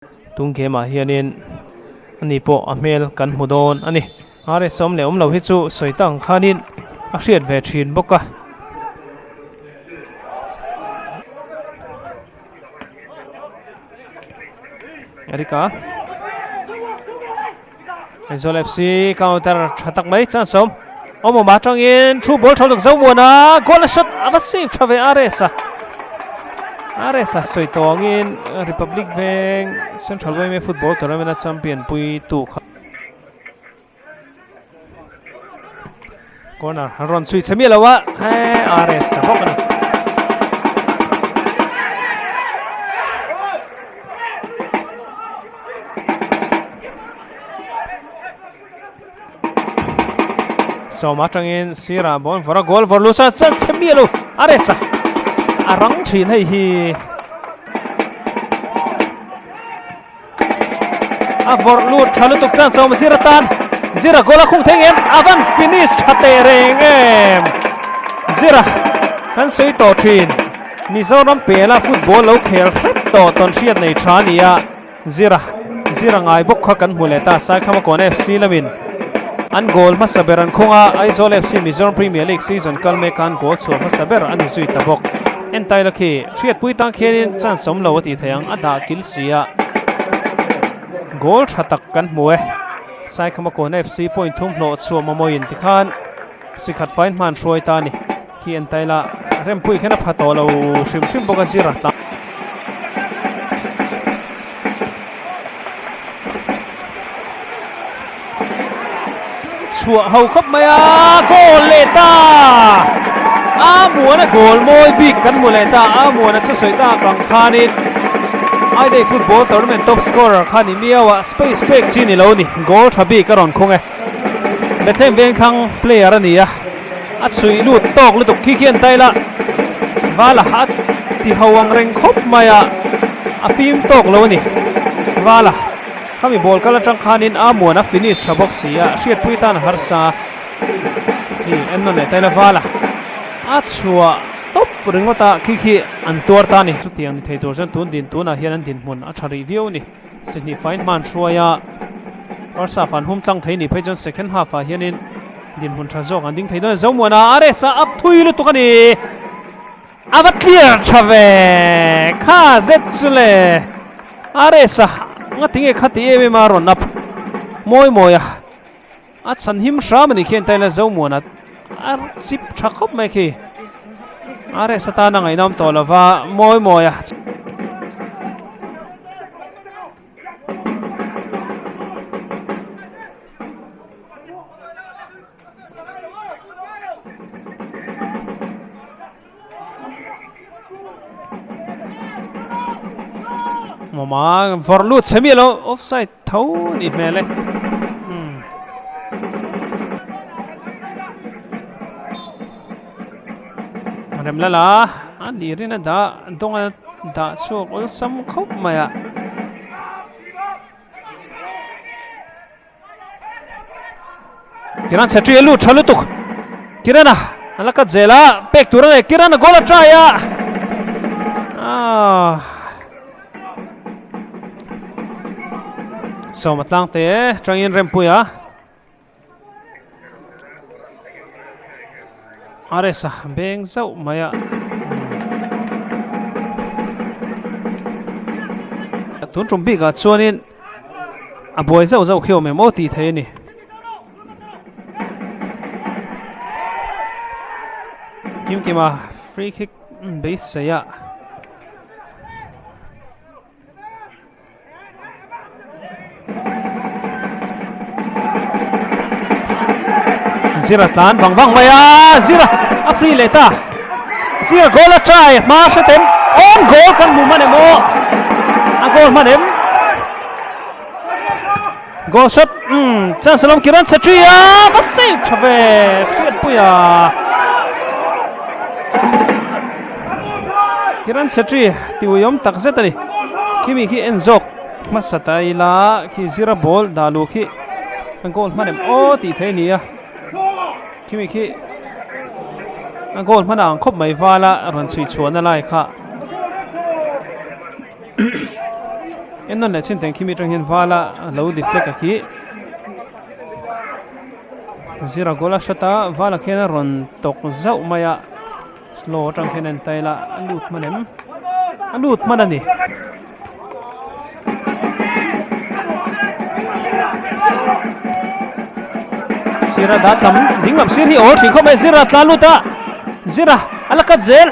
Tung game ah hianin ani pawh a hmel kan hmu dawn a ni. RS awm leh awm lo hi chu sawi tak ang khanin a hriat ve thin bawk a. Erika Aizawl FC counter tha tak mai chance awm awm awm atangin thu ball tha lutuk Zomuana goal a shot a va save tha ve RS a RS a sawi tawngin Republic Veng Central YMA Football Tournament a champion pui tu kha Corner an rawn chhui chhe miah lo a, he RS a bawk a ni. Sawma atangin sirah ball vawrh a, goal vawrh lut chuan chan chhe miah lo RS a a rang thin hei hi. A vawrh lut tha lutuk chuan sawm zir atan Zira goal a khung thei ngem a van finish tha teh reng em Zira kan sawi tawh thin Mizoram pela football lo khel hrep tawh tawn hriat nei tha a ni a Zira Zira ngai bawk kha kan hmu leh ta Saikhama Kawn FC lamin an goal hmasa ber an khung a Aizawl FC Mizoram Premier League season kal mek khan goal chhuah hmasa ber a ni zui ta bawk Entaila khi hriatpui tang khianin chance awm lo a tih theih ang a dah kil si a goal tha tak kan hmu e Saikhama Kawn FC point thum hlawh chhuah mamawin tikhan sikhat fain hman hruai ta a ni khi Entaila rempui khian a pha tawh lo hrim hrim bawk a zir a tla Chhuah ho khawp mai a, goal leh ta! A muana goal mawi bik kan hmu leh ta, a muana chu sawi tak ang khanin Aidei football tournament top scorer kha ni miau a, space pek chi ni lo ni, goal tha bik a rawn khung e. Bethlehem Vengthlang player a ni a, a chhuih lut tawk lutuk khi khian taila Vala a ti ho ang reng khawp mai a, a fim tawk lo a ni Vala. Khami ball kal atang khanin a muan a finish tha bawk si a, hriatpui tan a harsa hi en nawn leh taila vala a chhuah tawp ringawt a khi khi an tuar ta a ni. Chutiang ni thei tur chuan tun din tunah hian an dinhmun a tha rih viau a ni. Sihnih fain hman hruai a, first half an hum tlang thei ni phei chuan second half ah hianin dinhmun tha zawk an ding thei dawn a ni. Zomuana a rest a, up thui lutuk a ni. A va clear tha ve kha zet chu le RS a nga tinge kha ti em em a rawn up mawi mawi a a chhan him hram a ni khian taila Zomuana a chip tha khawp mai khi RS atana ngaihnawm tawh lova mawi mawi a. Mama vawrh lut chhe miah lo offside tho a nih hmel e. Remlala a lirin a dah dawng a dah chhuak awlsam khawp mai a. Kiran Chhetri a lut tha lutuk Kirana a la cut zel a pek tur a nei Kirana goal a try a ah Sawma tlang te tangin rempui a RS a beng zauh mai a tun tum bikah chuanin a buai zauh zauh khi awm em aw tih theih a ni. Kim Kima free kick beisei a. Zira tlan vang vang mai a, Zira a free leh ta. Zira goal a try hma hretem on goal kan hmu hman em aw. A goal hman em. Goal shot um chance alawm Kiran Chhetri a va save tha ve Hriatpui a. Kiran Chhetri ti uiawm tak zet a ni. Khimi khi en zawk hmasa ta ila khi Zira ball dah luh khi a goal hman em aw tih theih a ni a. Khimi khi a goal hman ang khawp mai vala rawn chhui chhuahna lai kha. En nawn leh chin teng khimi atang hian vala lo deflect a khi. Zira goal a shot a, vala khian a rawn tawk zauh mai a. Slow atang khian a en tail a, a lut hman em? A lut hman a ni. Zira dah tlam ding lam sir hi awl thin khawp mai Zira tlan lut a Zira a la cut zel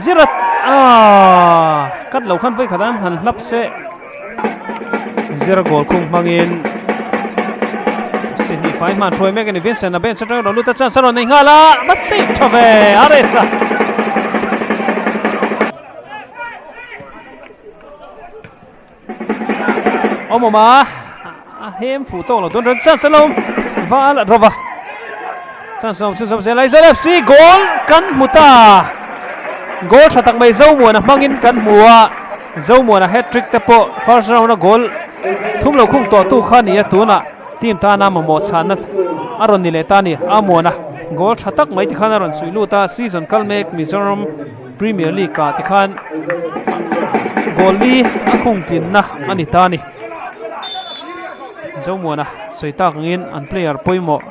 Zira aaa cut lo khan vawikhat an han hlap se Zira goal khung hmangin Sihnih fai hman hruai mek a ni Vincent a bench atang rawn lut a chance a rawn nei nghal a a save tha ve Ares a. Awm awm a a hem fuh tawk lo dawn rawn chance a lo val rawva chance awm chu zawm zel Aizawl FC goal kan hmu ta goal tha tak mai Zomuana hmangin kan hmu a Zomuana hat trick te pawh first round a goal thum lo khung tawh tu kha ni a tunah team tana mamawh chhanna a rawn ni leh ta a ni Amuana goal tha tak mai tikhan a rawn suih lut a season kal mek Mizoram Premier League ah tikhan goal li a khung tlinna a ni ta a ni. Zomuana sawi tak angin an player pawimawh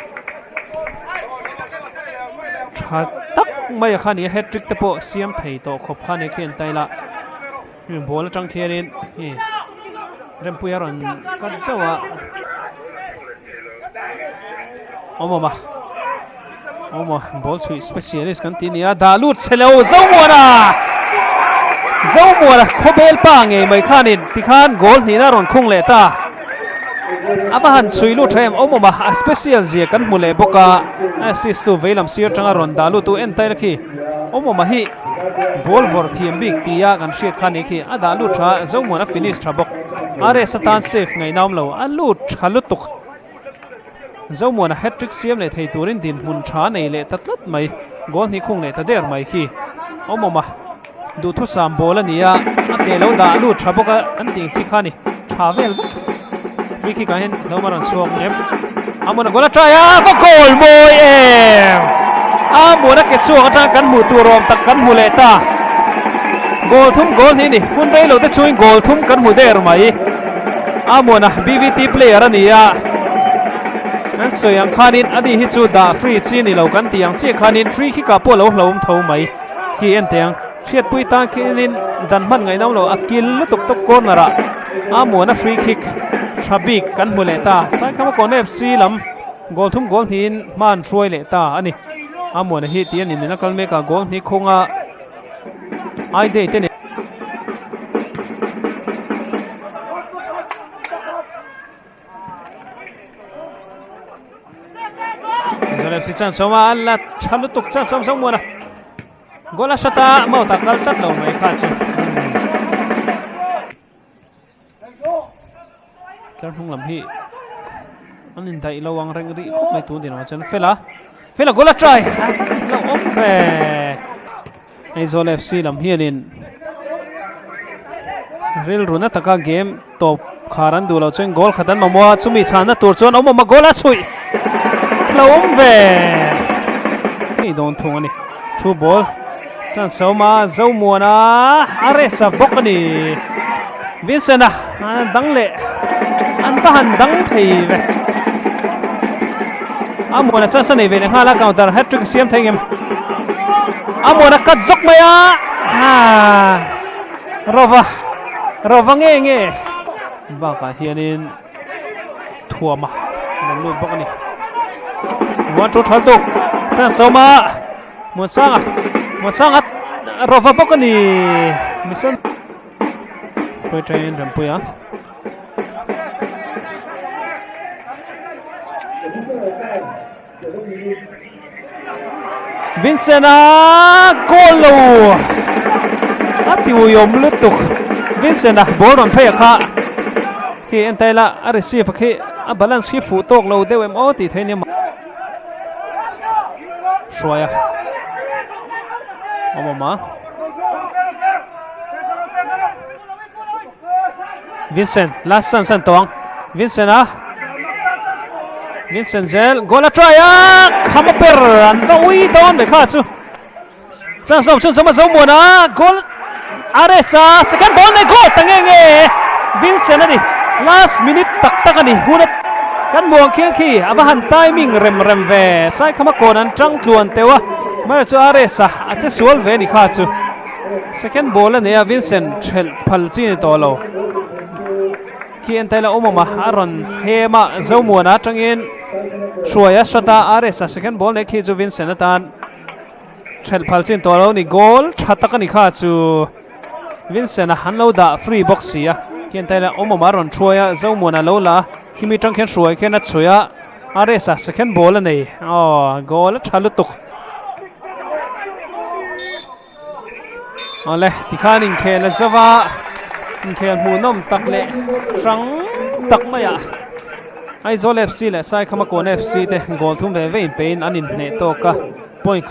tha tak mai a kha ni a, hat trick te pawh siam thei tawh khawp kha a ni khian taila ball atang khianin hei Rempuia rawn cut zauh a awm awm a. Awma ball chhuih specialist kan ti nia dah lut che lo Zomuana Zomuana khawbel pa ngei mai khanin tikhan goal hnihna rawn khung leh ta a va han chhui lut tha em awmawma a special zia kan hmu leh bawk a assist tu veilam sir atanga rawn dah lut tu en taila khi awmawma hi ball vawrh thiam bik tia kan hriat kha ni khi a dah lut tha Zomuana finish tha bawk RS atan safe ngaihna awm lo a lut tha lutuk. Zomuana hat-trick siam leh thei turin dinhmun tha nei leh ta tlat mai. Goal hnih khung leh ta der mai khi awm awm a. Duhthusam ball a ni a, a ke lo dah lut tha bawk a, an tih chi kha a ni. Tha vel vek. Free kick ah hian hlauhawm a rawn chhuak ngem. Amuana goal a try a, va goal mawi em! Amuana ke chhuak atang kan hmuh tur awm tak kan hmu leh ta. Goal thum goal hnih a ni. Hun rei lo te chungin goal thum kan hmu der mai. Amuana BVT player a ni a, kan sawi ang khanin ani hi chu dah free chi ni lo kan tih ang chiah khanin free kick ah pawh lo hlauhawm tho mai khi en teh ang. Hriatpui tan khianin dan hman ngaih no lo a kil lutuk top corner ah Amuana free kick tha bik kan hmu leh ta. Saikhama Kawn FC lam goal thum goal hnihin hma an hruai leh ta a ni. Amuana hi tih a ni nen a kal mek a goal hnih khunga I-Day te nen. Aizawl FC chuan sawma a la tha lutuk chuan sawm sawm muan a goal a shot a mouth a kal tlat lo mai kha chu tlar hnung lam hi an indaih lo ang reng rih khawp mai tun dinah chuan fel a fel a goal a try lo awm ve. Aizawl FC lam hianin rilru na taka game tawp khar an duh loh chuan goal khat an mamawh a, chumi chhanna tur chuan awm awm a goal a chhuih lo awm ve ngei dawn thung a ni. Thu ball chuan Sawma Zomuana a rest a bawk a ni. Vincent a dang leh an va han dang thei ve. A muana chance a nei ve leh nghal a counter hat trick a siam thei ngem. A muana cut zawk mai a haa Rova Rova nge nge bakah hianin thuama lo lut bawk a ni. 1 2 thal tuk chance a awm a Muansanga Muansanga Rova bawk a ni Mission Pui train Rempuia. Vincent a goal lo a ti uiawm lutuk Vincent a ball rawn phei a kha khi en taila a receive a khi a balance khi fuh tawk lo deuh em aw tih theih a nia hruai a awm awm a. Vincent last chance an tawng Vincent a Vincent zel goal a try a khama per an va ui dawn ve kha chu chance lo chun chama zo muan a goal RS a second ball nei goal ta nge nge. Vincent a ni, last minute tak tak a ni, hun a kan muang khian khi a va han timing rem rem ve, Saikhama kawn an tang tluan teuh a, amaherawhchu chu RS a a che sual ve a ni kha chu, second ball a nei a Vincent thelh phal chi a ni tawh lo, khi en taila awm awm a, a rawn hem a, Zomuana atangin hruai a shot a, RS a second ball nei khi chu Vincent atan. Thelh phal chin tawh lo ni goal tha tak a ni kha chu Vincent a han lo dah free bawk si a khian taila awm awm a rawn hruai a Zomuan a lo la a khimi tang khian hruai khian a chhuih a a race a second ball a nei aw goal a tha lutuk awle tikhan inkhel a zova inkhel hmuhnawm tak leh hrang tak mai ah Aizawl FC leh Saikhamakawn FC te goal thum ve ve inpein an inhneh tawk a point khat.